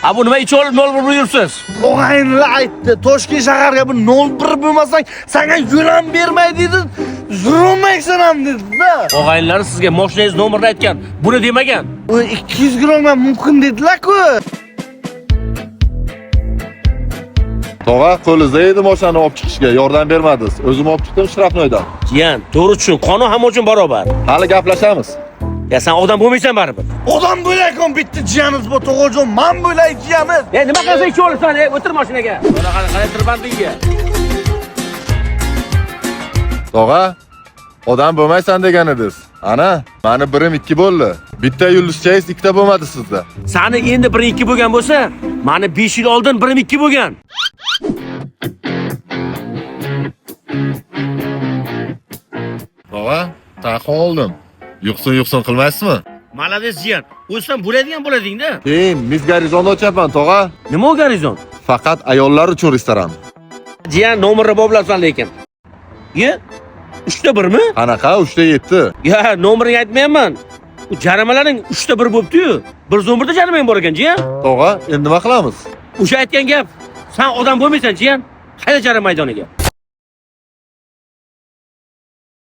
A bu nima ichib olib 01 yuribsiz? Og'aynilar aytdi, Toshkent shaharga bir 01 bo'lmasang, senga yo'l ham bermaydi dedi. Zurmaysan ham dedi-da. Og'aynilar sizga mashinangiz nomerini aytgan, buni demagan. U 200 gramm ham mumkin dedilar-ku. Tog'a, qo'lingizda edi mashinani olib chiqishga, yordam bermadingiz. O'zim olib chiqdim shtrafnoydan. Jiyan, to'g'ri tushun, qonun hamma uchun barobar. Hali gaplashamiz. Ya sen odam bo'lmaysan baribir. Odam bo'laykan bitta jiyanimiz bu tog'ajon, man bo'lay jiyamiz. E nima qilasan ichib olibsan? E o'tir mashinaga. Mana qara, qara tirbandligiga. Tog'a, odam bo'lmaysan degan edingiz. Ana, mani birim 2 bo'ldi. Bitta yulduzchangiz ikkita bo'lmadi sizda. Sani endi 1 2 bo'lgan bo'lsa, mani 5 yil oldin 1 2 bo'lgan. Tog'a, taqa oldim. Yuqsin yuqsin qilmaysizmi? Malades jiyan, o'zsan bo'ladigan bo'lading-da. Keyin Miss Gorizonni ochyapman, tog'a. Nima u garizon? Faqat ayollar uchun restoran. Jiyan nomerni boblarsan lekin. Ye? 3 ta 1 mi? Qanaqa 3 ta 7. Ya nomerini aytmayapman. U jarimalaring 3 ta 1 bo'pti-yu. Bir zo'mirda jarimang bor ekan jiyan. Tog'a, endi nima qilamiz? O'sha aytgan gap. Sen odam bo'lmaysan jiyan. Hayda jarim maydoniga.